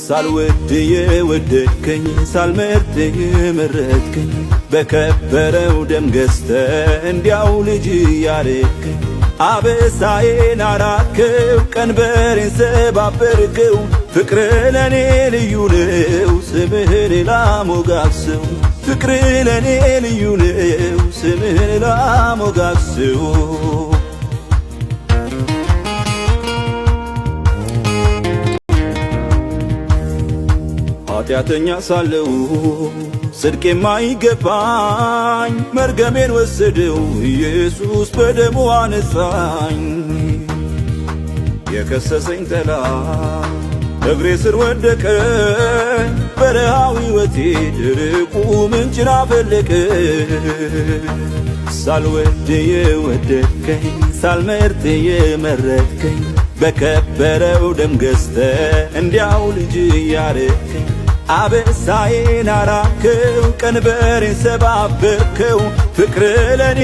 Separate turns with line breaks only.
ሳልወድ የወደድከኝ፣ ሳልመርጥ የመረጥከኝ፣ በከበረው ደም ገዝተ እንዲያው ልጅ ያረከኝ፣ አበሳዬን አራከው፣ ቀንበሬን ሰባበርከው። ፍቅር ለኔ ልዩ ነው፣ ስምህን ላሞጋግሰው። ፍቅር ለኔ ልዩ ነው፣ ስምህን ላሞጋግሰው። ኃጢአተኛ ሳለው፣ ጽድቅ የማይገባኝ፣ መርገሜን ወሰደው ኢየሱስ፣ በደሙ አነጻኝ። የከሰሰኝ ጠላት እግሬ ስር ወደቀ፣ በረሃው ሕይወቴ ድርቁ ምንጭን አፈለቀ። ሳልወድ የወደድከኝ፣ ሳልመርጥ የመረጥከኝ፣ በከበረው ደም ገዝተ እንዲያው ልጅ ያረከኝ፣ አበሳዬን አራከው፣ ቀንበሬን ሰባበርከው። ፍቅር ለኔ